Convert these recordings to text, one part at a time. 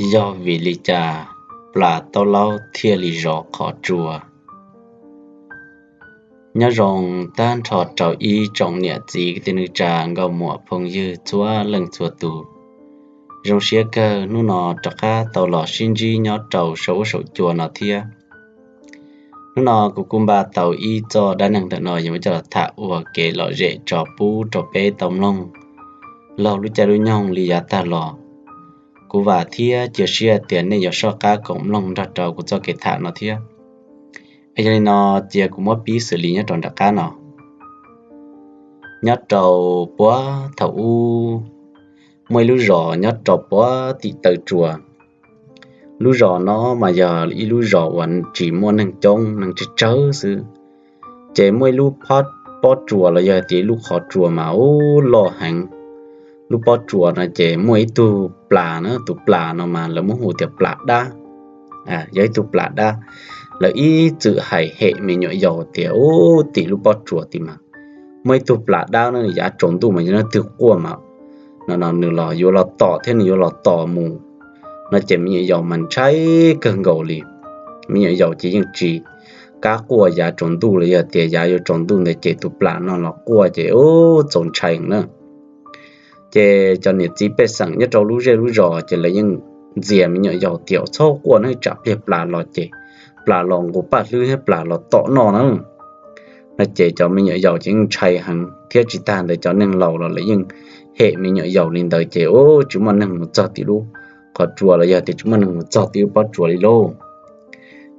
Yog vim li cas plas taub laub thiaj li zov qhov tsua? Nyob zoo tag nrho rau ib tsoom niam txiv kwv tij neej tsa nkauj muam phooj ywg txhua leej txhua tus. Zoo siab kawg hnub no rov qab tau los sib ntsib nyob rau saum huab saum cua no thiab. Hnub no kuv kuj npaj tau ib txoj dab neeg ntawm no yuav muab coj los tham ua kev lom zem tso pub rau peb tau mloog laug lub caij lub nyoog li yav tag los. Kuv vam thiab cia siab tias nej yuav soj qab koom mloog nrog rau kuv txoj kev tham no thiab. Yog li no, cia kuv muab pib xws li nyob rau nram qab no. Nyob rau puag thaum ub, muaj ib lub zos nyob rau puag tim taw tsua. Lub zos no mas yog ib lub zos uas tsis muaj neeg coob, neeg tsawg tsawg xwb. Ces muaj ib lub pob tsuas los yog tias ib lub qhov tsua mas ub loj heev. Lub pob tsuas no ces muaj ib tug plas na, tus plas no mas lawv muab hu tias plas dab. Yog ib tug plas dab, lawv ib txwm hais hem me nyuam yaus tias ub tim lub pob tsuas tim mas muaj ib tug plas dab na, yav tsaus ntuj mas yog leej twg quaj mas no no nws los yuav los tom thiab nws yuav los tom mus no ces me nyuam yaus mas ntshai kawg nkaus li. Me nyuam yaus ces yeej tsis kam quaj yav tsaus ntuj los yog tias yav yuav tsaus ntuj ntawd ces tus plas no los quaj ces ub txaus ntshai na. Ces cov niam txiv pej xeem nyob rau lub zej lub zos ces lawv yeej ntxias me nyuam yaus tias txhob quaj na, tsam pliag plas los ces plas los nqus paj hlwb thiab plas los tom noj na. No ces cov me nyuam yaus ces yeej ntshai heev thiab tsis tag ntawd cov neeg laus los lawv yeej hem me nyuam yaus li ntawd ces ub tsis muaj neeg mus txog tim lub qhov tsua los yog tias tsis muaj neeg mus txog tim lub pob tsuas li lauj.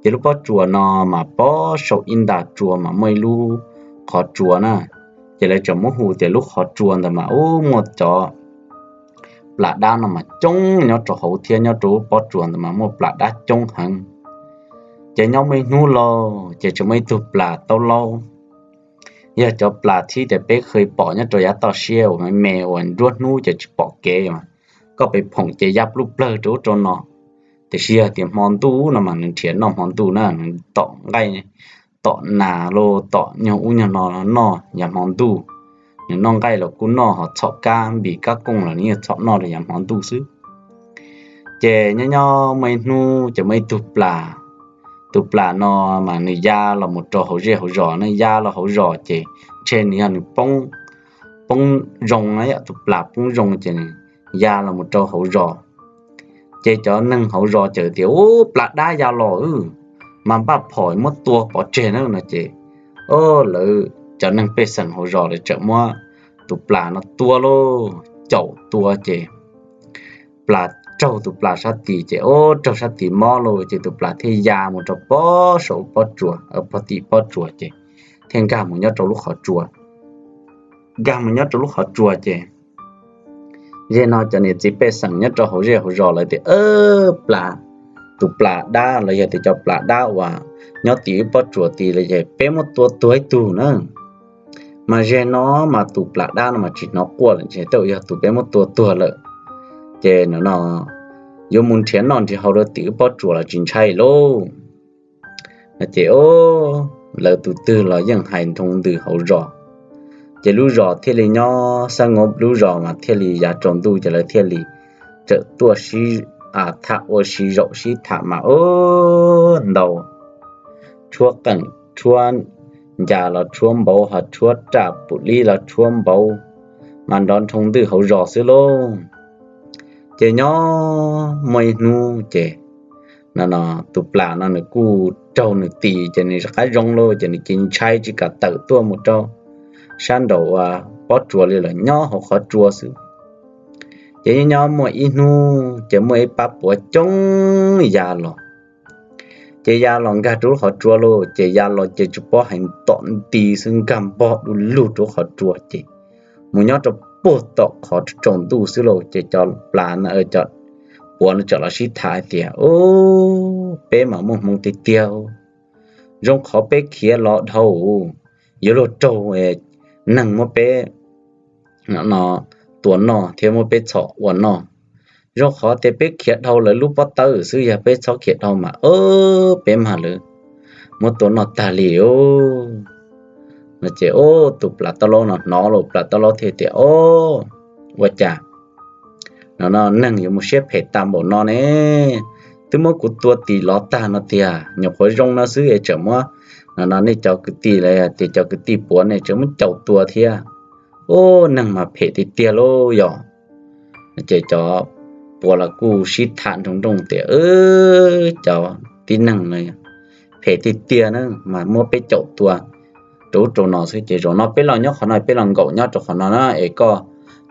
Ces lub pob tsuas no mas pob saum ib nta tsua mas muaj ib lub qhov tsua na, ces lawv tseem muab hu tias lub qhov tsua ntawd mas ub muaj cov plas dab no mas coob nyob rau hauv thiab nyob rau lub pob tsuas ntawd mas muaj plas dab coob heev. Ces nyob muaj ib hnub lauj ces tseem muaj ib tug plas taub laub, yog cov plas txhib tias peb kheev pom nyob rau yav toj siab uas me me uas nruab hnub ces tsis pom kev, koj pheej phoom ces ya plub plawg rau ub rau no. Tiam sis yog tias hmo ntuj no mas nws nrhiav noj hmo ntuj na, nws tom nqaij, tom nas los tom nyuag ub nyuag no noj yav hmo ntuj. Nws noj nqaij los kuj noj, ho txhom kab npis kab kooj los nws yeej txhom noj rau yav hmo ntuj xwb. Ces nyob nyob muaj ib hnub ces muaj ib tug plas, tus plas no mas nws ya los mus rau hauv zej hauv zos na, ya los hauv zos ces ntshe nws yog nws poob, poob zoo na, yog tus plas poob zoo ces nws ya los mus rau hauv zos. Ces cov neeg hauv zos ces tias ub plas dab ya los mas npaj phom muab tua pov tseg na no ces, o, lawv cov neeg pej xeem hauv zos lawv txawm muab tus plas no tua lauj, caum tua ces plas raug tus plas sab tis ces ub raug sab tis mob lauj ces tus plas thiaj ya mus rau pob saum pob tsuas, pog tim pob tsuas ces thiaj nkag mus nyob rau lub qhov tsua. Nkag mus nyob rau lub qhov tsua ces zej no cov niam txiv pej xeem nyob rau hauv zej hauv zos lawv tias, plas, tus plas dab los yog tias cov plas dab uas nyob tim wb pob tsuas tid los ces peb muab tua tuag ib tug na. Mas zej no mas tus plas dab no mas tsis hnov quaj lawm, ntshe tej yog tus peb muab tua tuag lawm. Ces no yuav mus nrhiav noj nrhiav haus rau tim wb pob tsuas los tsis ntshai lauj. Ces lawv tus twg los yeej hais nroo ntws hauv zos. Ces lub zos thiaj li nyob xab nyob lub zos mas thiaj li yav tsaus ntuj ces lawv thiaj li txawm tuaj sib tham ua si zaum sib tham mas ub ntau, tshuab qeej tshuab ncas los tshuab npauv, ho tshuab raj pum lib los tshuab npauv, mas nrov nroo ntws hauv zos xwb lauj. Ces nyob muaj ib hnub ces no tus plas no nws kuj raug nws tis ces nws rov qab zoo lauj, ces nws ces ntshai tsis kam tawm tuaj mus rau sab nraum pob tsuas li lawm, nyob hauv qhov tsua xwb. Ces nyob nyob muaj ib hnub ces muaj ib pab puav coob ya los. Ces ya los nkag rau lub qhov tsua lauj, ces ya los ces tsis paub hais tom nti xwb, nkag npog du lug rau lub qhov tsua ces mus nyob rau puag tom qhov tsaus ntuj xwb lauj. Ces cov plas, cov puav no txawm los sib tham hais tias, peb mas muaj hmoo tiag tiag, zoo qhov peb khiav los dhau, yuav luag raug neeg muab peb tua noj thiab muab peb txhom ua noj. Zoo qhov tias peb khiav dhau lawv lub pob tawb xwb, yog peb txhob khiav dhau mas peb mag lawv muab tua noj tag li. No ces tus plas taub laub no hnov los plas taub laub thiaj tias, o, ua cas no no neeg yuav mus siab phem tas npaum no ne, twb muab kuv tua tim los tag no tiag, nyuam qhuav zoo no xwb es tseem muab, no no nej cov kwv tij los tias cov kwv tij puav ne tseem muab caum tua thiab. Ub, neeg mas phem tiag tiag lauj yog. Ces cov puav los kuj sib tham nroo nrooj tias, cov tib neeg no phem tiag tiag na, mas muab peb caum tua rau ub rau no xwb. Ces zaum no peb los nyob qhov no, peb los nkaum nyob rau qhov no na, es koj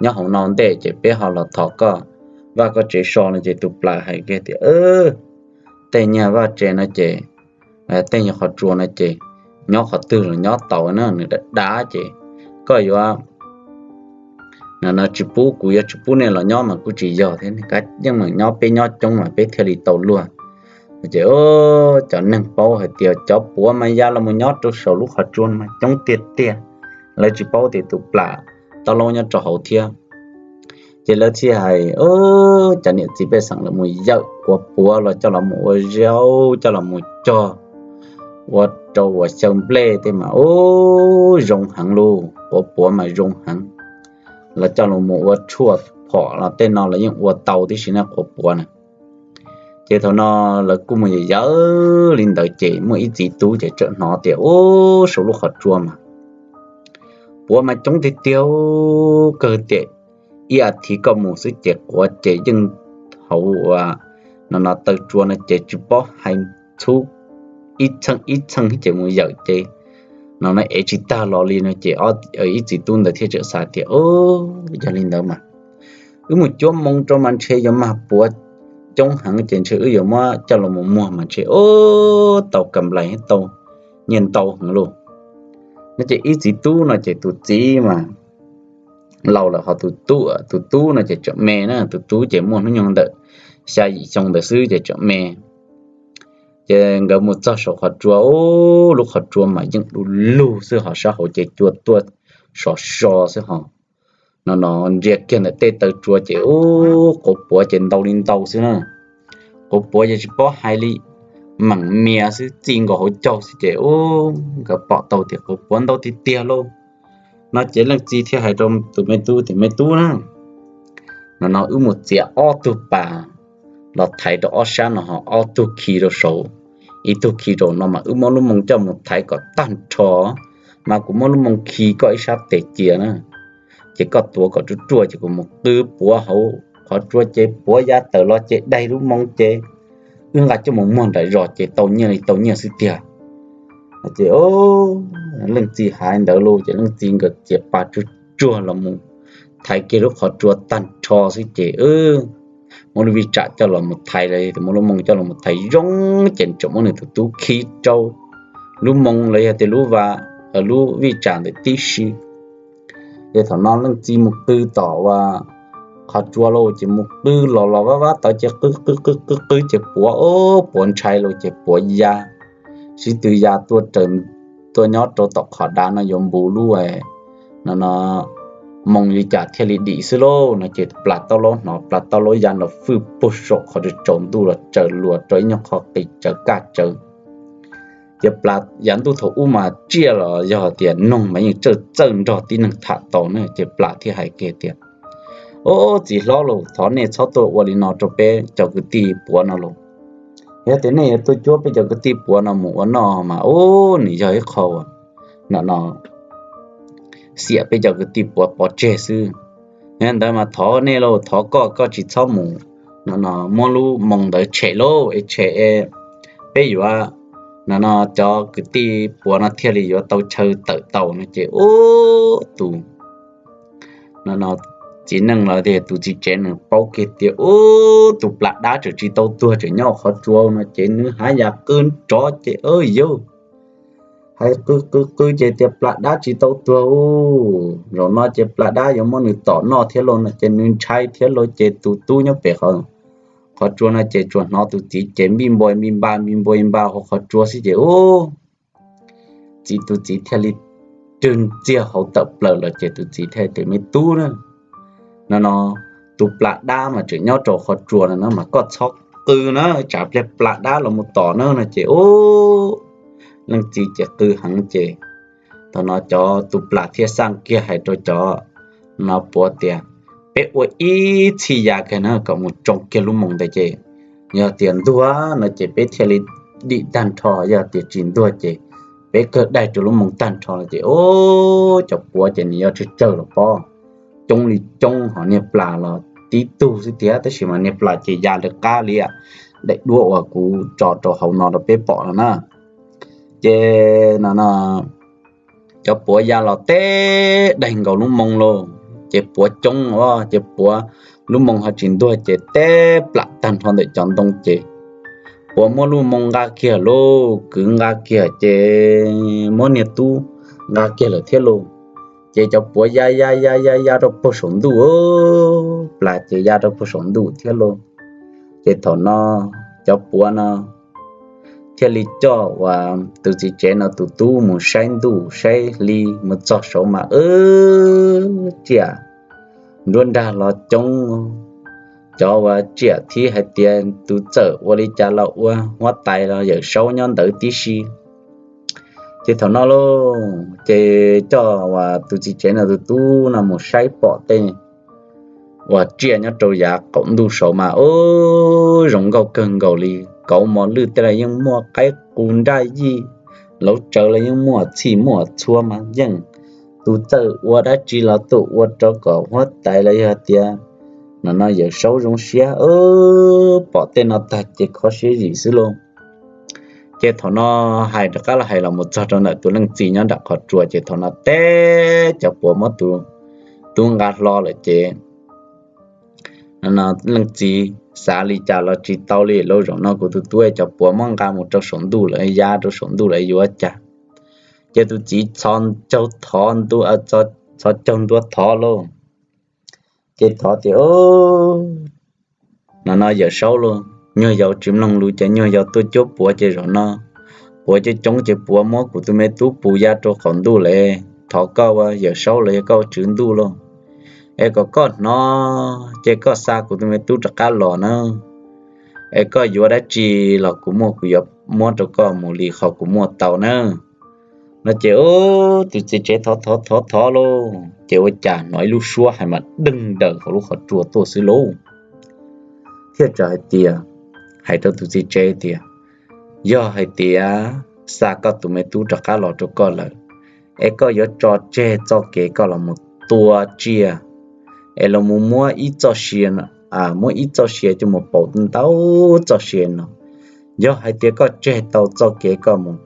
nyob hauv no ntej ces peb ho los thov koj vaj koj tsev so no. Ces tus plas hais kiag tias, tej nyuag vaj tsev no ces, tej nyuag qhov tsua no ces nyob qhov twg los nyob tau na, nws dav dav ces koj yuav no no tsis pub, kuv yuav tsis pub nej los nyob mas kuj tsis yog thiab, nej kav yeej meem nyob, peb nyob coob mas peb thiaj li tau luag. Ces cov neeg paub hais tias cov puav mas ya los mus nyob rau saum lub qhov tsua mas coob tiag tiag, lawv tsis paub tias tus plas tau laub nyob rau hauv thiab. Ces lawv thiaj hais, cov niam txiv pej xeem lawv mus yawm quav puav los coj los mus ua zaub, coj los mus cog ua rau uas xyaw nplej tej mas ub zoo heev lauj, quav puav mas zoo heev. Los coj los mus ua tshuaj phom los tej no los yeej ua tau tib si na, quav puav na. Ces thaum no lawv kuj mus yawm yawm li ntawd ces muaj ib txiv tub ces txawm hnov tias ub, saum lub qhov tsua mas puav mas coob tiag tiag, kawg tias ib as thiv koj mus xwb ces quav ces yeej hauv ua no no taw tsua no ces tsis paub hais txhub ib txheej ib txheej ces mus yawm ces no no ev tsis tag los li no ces ib txiv tub ntawd thiaj txawm xav tias, yog li ntawd mas wb mus cuab moo rau mas ntshe yuav mag puav coob heev ces ntshe wb yuav muab coj los mus muag mas ntshe ub tau kam nplais tau nyiaj ntau heev lauj. No ces ib txiv tub no ces tus txiv mas laus lawm, ho tus tub, tus tub no ces tseem me na, tus tub ces muaj hnub nyoog ntawm xya yim xyoo ntawd xwb ces tseem me. Ces nkawd mus txog saum qhov tsua, ub, lub qhov tsua mas yeej du lug xwb, ho sab hauv ces cua tuaj sov so xwb ho. No no ntsia kiag ntawm tej taw tsua ces ub, quav puav ces ntau li ntau xwb na. Quav puav ces tsis paub hais li, meem mias xwb, txi nkaus hauv caug xwb ces ub, nkawd pom tau tias quav puav ntau tiag tiag lauj. No ces leej txiv thiaj hais rau tus me tub tias, me tub na, no no wb mus txiav ob tug pas los thaiv rau ob sab no, ho ob tug khi rau saud, ib tug khi rau no mas wb muab lub moo coj mus thaiv kom tag nrho, mas kuv muab lub moo khi koj ib sab tes cia na. Ces koj tuav kom ruaj ruaj ces kuv mus qw puav hauv qhov tsua ces puav ya tawm los ces daig lub moo ces wb nqa coj mus muag nram zos ces tau nyiaj li tau nyiaj xwb tiag. Ces leej txiv hais ntawd lauj ces leej txiv nkawd txiav pas tsuag tsuag los mus thaiv kiag lub qhov tsua tag nrho xwb ces muab lub vij tsam coj los mus thaiv los yog muab lub moo coj los mus thaiv zoo ces tseem muab nws tus tub khi rau lub moo los yog tias lub va, lub vij tsam ntawd tib si. Ces thaum no leej txiv mus qw tom uas qhov tsua lauj ces mus qw los los vaj vaj tod ces qw qw qw qw qw ces puav, puav ntshai lauj ces puav ya, sib tw ya tuaj raws, tuaj nyob rau tom qhov dav no yuav npuv lub no no moo li cas thiaj li dim xwb lauj. No ces plas taub laub hnov plas taub laub ya nrov fwj puag saum qhov tsaus ntuj los tsaws luas rau ib nyuag qho qis tsawv kaj tsawv. Ces plas yav ntuj thaum ub mas tsiaj los yog tias noog mas yeej txawj txawj nrog tib neeg tham tau na, ces plas thiaj hais kiag tias, Ob, txiv hlob lauj, thov nej txhob tuaj ua li no rau peb cov kwv tij puav no lauj. Yog tias nej yuav tuaj cuab peb cov kwv tij puav no mus ua noj mas ub, nws yog ib qho uas no no xiam peb cov kwv tij puav pov tseg xwb. Yog ntawd mas thov nej lauj, thov koj, koj tsis txhob mus no no muab lub moo ntawd tshem lauj, es tshem es peb yuav no no cov kwv tij puav no thiaj li yuav tau chaw tawm tau no ces ub, tus no no txiv neej los tias tus txiv tsev nws paub kiag tias ub, tus plas dab tseem tsis tau tuag tseem nyob qhov tsua no ces nws haj yam qw nrov ces, Yauj, hais qw qw qw ces tias plas dab tsis tau tuag ub, zaum no ces plas dab yuav muab nws tom noj thiab lauj no ces nws ntshai thiab lauj. Ces tus tub nyob pem qhov tsua no ces tsuas hnov tus txiv ces npij npua npij npa npij npua npij npa hauv qhov tsua xwb ces ub, txiv, tus txiv thiaj li rwg ntxiag hauv tawm plaws los ces tus txiv thiaj tias, Me tub na, no no tus plas dab mas tseem nyob rau qhov tsua no na mas koj txhob qw na, tsam pliag plas dab los mus tom na no ces ub, leej txiv ces qw heev ces thaum no cov tus plas thiaj xaj kiag hais rau cov no puav tias, peb ua ib txhij ya kiag na kom mus tsoo kiag lub moo ntawd ces yog tias ntuag no ces peb thiaj li dim tag nrho, yog tias tsis ntuag ces peb kawg daig rau lub moo tag nrho. Ces ub, cov puav ces nws yog tsawg tsawg los pob, coob li coob, ho niag plas los tib tug xwb thiab, tab sis mas niag plas ces ya lawv qab li daim duab uas kuv tso rau hauv no rau peb pom no na. Ces no no cov puav ya los teb daig nkaus lub moo lauj, ces puav coob os, ces puav lub moo ho tsis ntuag ces teb plam tag nrho ntawm cov ntoo ces puav muab lub moo nqa kiag lauj, kwv nqa kiag ces muab niag tub nqa kiag lawm thiab lauj. Ces cov puav ya ya ya ya ya rau puag saum ntuj, plas ces ya rau puag saum ntuj thiab lauj. Ces thaum no cov puav no thiaj li coj uas tus txiv tsev no tus tub mus saib ntuj saib hli, mus txog saud mas tsiaj nruab nrag los coob, cov uas tsiaj thib hais tias tus txawm ua li cas los ua, huab tais los yawm saub nyob ntawd tib si. Ces thaum no lauj, ces coj uas tus txiv tsev no tus tub no mus saib pom tej uas tsiaj nyob rau yav qaum ntuj saud mas ub, zoo nkauj kawg nkaus li, kauv mos lwj tej los yeej muaj, qaib qus nraj yij lauv tsawv los yeej muaj, txhij muaj txhua mas yeej, tus txawm ua dab tsi los tuaj ua rau kom huab tais los yog tias no no yawm saub zoo siab, pom tej no tag ces kho siab zim xwb lauj. Ces thaum no hais rov qab los hais los mus txog rau ntawm tus leej txiv nyob nram qhov tsua, ces thaum no teb cov puav muab tus tub nqa hlo lawm ces leej txiv xav li cas los tsis tau li lauj, zaum no kuv tus tub cov puav muab nqa mus rau saum ntuj lawm, ya rau saum ntuj lawm yuav cas. Ces tus txiv txhos caug thov, txhos caug ntua thov lauj. Ces thov tias, no no yawm saub lauj, nyuag yaus tsis mloog lus ces nyuag yaus tuaj cuab puav ces zaum no puav coob coob ces puav muab kuv tus me tub pus ya rau qaum ntuj lawm. Thov koj ua yawm saub los yog koj ua tswv ntuj lauj, es kom koj hnov ces koj xa kuv tus me tub rov qab los na. Es koj yuav dab tsi los kuv muaj, kuv yuav muab rau koj mus li qhov kuv muaj tau na. No ces tus txiv tsev thov thov thov thov lauj, ces ua cas hnov ib lub suab hais mas deeg daws hauv lub qhov tsua tuaj xwb lauj. Thiaj txawm hais tias, hais rau tus txiv tsev tias, yog hais tias xa koj tus me tub rov qab los rau koj lawm, es koj yuav tso tseg txoj kev koj los mus tua tsiaj, es los mus muab ib txoj sia, muab ib txoj sia coj mus pauv ntau txoj sia no. Yog hais tias koj tseg tau txoj kev koj mus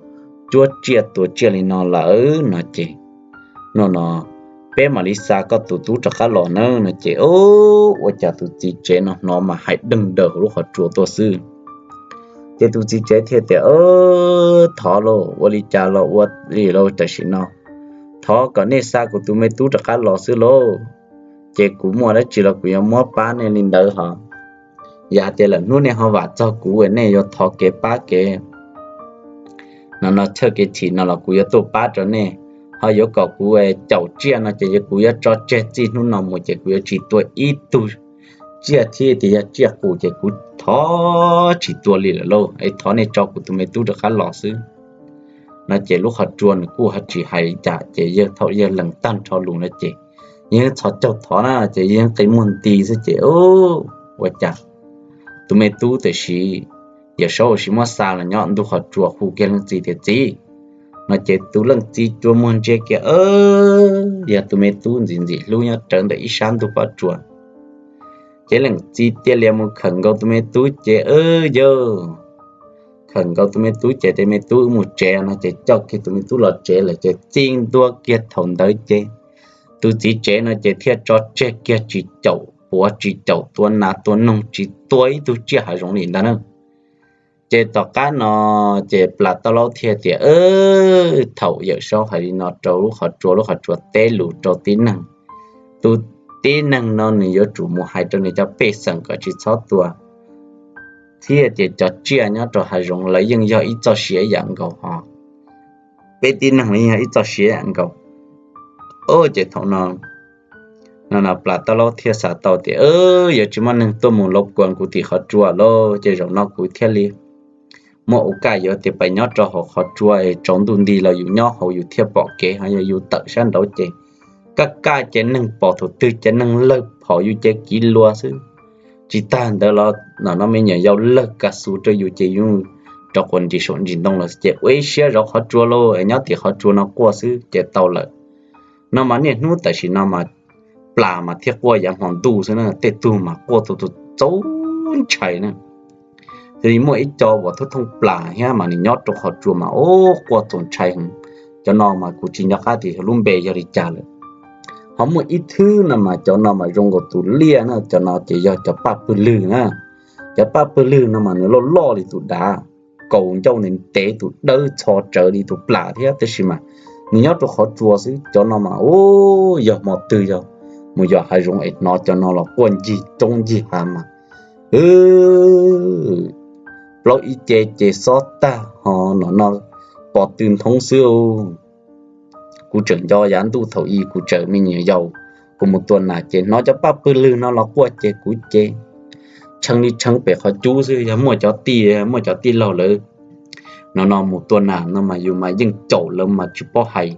cuab tsiaj tua tsiaj li no lawm no ces, no no peb mam li xa koj tus tub rov qab los nawb no ces, ua cas tus txiv tsev no hnov mas hais deeg daws hauv lub qhov tsua tuaj xwb. Ces tus txiv tsev thiaj tias, thov lauj, ua li cas los ua li lauj, tam sim no thov kom nej xa kuv tus me tub rov qab los xwb lauj, ces kuv muaj dab tsi los kuv yuav muab pab nej li ntawd hos. Yog tias lawm hnub nej ho vam txog kuv, nej yuav thov kev pab kev no no txhawj kev chim no los kuv yuav tuaj pab rau nej. Ho yuav kom kuv caum tsiaj no ces kuv yuav tso tseg txij hnub no mus ces kuv yuav tsis tua ib tug tsiaj thiab tias yog tsiaj qus ces kuv thov tsis tua li lawm lauj, es thov nej tso kuv tus me tub rov qab los xwb. No ces lub qhov tsua nws kuj ho tsis hais li cas ces yawg thaum yawg lees tag nrho lus no ces yeej txhos caug thov na ces yeej qi muag nti xwb ces, ua cas tus me tub tam sim yawm saub ua si muab xa los nyob ntug qhov tsua hu kiag leej txiv tias txiv. No ces tus leej txiv cua muag ntsia kiag, yog tus me tub ntxim ntxim hlub nyob rawv ntawm ib sab ntug pob tsua. Ces leej txiv thiaj li mus khawm nkaus tus me tub ces, yawg khawm nkaus tus me tub ces tus me tub mus tsev no ces coj kiag tus me tub los tsev lawm ces txij ntua kiag thaum ntawd ces tus txiv tsev no ces thiaj tso tseg kiag tsis caum puav tsis caum tua nas tua noog tsis tua ib tug tsiaj hav zoov li ntag na. Ces tom qab no ces plas tau laub thiaj tias, thaum yawm saub hais li no rau lub qhov tsua, lub qhov tsua teb lus rau tib neeg, tus tib neeg no nws yuav tsum mus hais rau nws cov pej xeem kom tsis txhob tua, thiab tias cov tsiaj nyob rau hav zoov lawv yeej yog ib txoj sia ib yam nkaus hos, peb tib neeg los yeej yog ib txoj sia ib yam nkaus. Ces thaum no no no plas tau laub thiaj xav tau tias, yuav tsis muaj neeg tuaj mus laus kuas kuv tim qhov tsua lauj, ces zaum no kuv thiaj li muaj ua kaj yuav tias pais nyob rau hauv qhov tsua es tsaus ntuj nti los yus nyob hauv yus thiaj pom kev, ho yog yus tawm sab nraud ces kaj kaj ces neeg pom thaum twg ces neeg lawg haus yus ces kiv luas xwb. Tsis tag ntawd los no me nyuam yaus lawg ka xu rau yus ces yus rov quas nris saum nris ntoo los ces ua ib siab zov qhov tsua lauj, nyob tim qhov tsua no quaj xwb ces tau lawm. No mas niaj hnub tam sim no mas plas mas thiaj quaj yav hmo ntuj xwb na, tej tug mas quaj tus tus txaus ntshai na. Thiaj li muaj ib co uas thooj thooj plas thiab mas nws nyob rau qhov tsua mas ub quaj txaus ntshai heev. Cov no mas kuv tsis nco qab tias lub npe yog li cas lawm. Ho muaj ib thwb no mas cov no mas zoo nkaus tus liaj na, cov no ces yog cov paj pwg lwg na. Cov paj pwg lwg no mas nws loj loj li tus dav, kaus ncauj ntev ntev tus dawb txho rawv li tus plas thiab, tab sis mas nws nyob rau qhov tsua xwb. Cov no mas ub yog hmo twg yog mus yos hav zoov es hnov cov no los quaj ncig roob ncig hav mas plaub ib ce ces xob tag ho no no pov tw nthoob xwb. Kuv tseem nco yav ntuj thaum ub kuv tseem me nyuam yaus, kuv mus tua nas ces hnov cov paj pwg lwg no los quaj ces kuv ces tshee li tshee pem qhov cub xwb. Yog muaj cov tij, muaj cov tij laug lawv no no mus tua nas no mas yus mas yeej caum lawv mas tsis paub hais,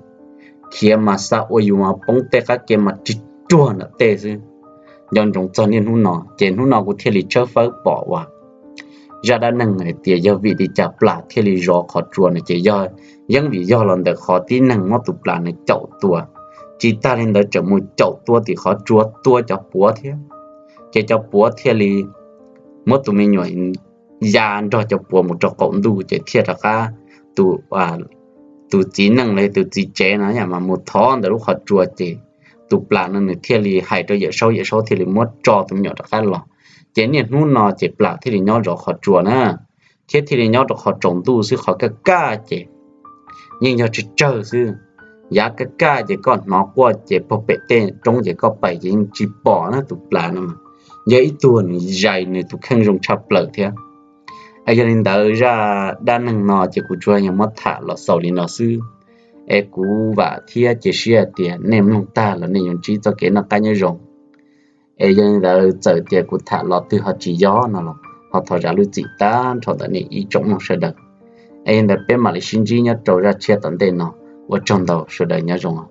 khiav mas xa ua yus mas poob tej qab ke mas rig ruag nram tej xwb. Nco ntsoov txog niaj hnub no ces hnub no kuv thiaj li tshawb fawb pom uas zaj dab neeg hais tias yog vim li cas plas thiaj li zov qhov tsua no ces yog yeeb vim yog los ntawm qhov tib neeg muab tus plas nws caum tua. Tsis tag li ntawd tseem mus caum tua tim qhov tsua, tua cov puav thiab. Ces cov puav thiaj li muab tus me nyuam ya nrog cov puav mus rau qaum ntuj ces thiaj rov qab tus txiv neej los tus txiv tsev no mas mus thov ntawm lub qhov tsua ces tus plas no nws thiaj li hais rau Yawm Saub, Yawm Saub thiaj li muab tso tus me nyuam rov qab los. Ces niaj hnub no ces plas thiaj li nyob zov qhov tsua na, thiab thiaj li nyob rau qhov tsaus ntuj xwb, qhov kaj kaj ces yeej yog tsawg tsawg xwb. Yav kaj kaj ces koj hnov quaj ces pag pem tej roob ces koj pais ces yeej tsis pom na tus plas no. Yog ib tug nws zais nws tus kheej zoo tshaj plaws thiab. Yog li ntawd zaj dab neeg no ces kuv tsuas yog muab tham los xaus li no xwb. Es kuv vam thiab cia siab hais tias nej mloog tag los nej yuav ntsib txoj kev noj qab nyob zoo. Es yog li ntawd txawm tias kuv tham los twg ho tsis yog no los ho thov zam lub txim tag nrho ntawm nej ib tsoom mloog sawv daws. Es yog li ntawd peb mam li sib ntsib nyob rau zaj tshiab tom ntej no. Ua tsaug ntau, sawv daws nyob zoo.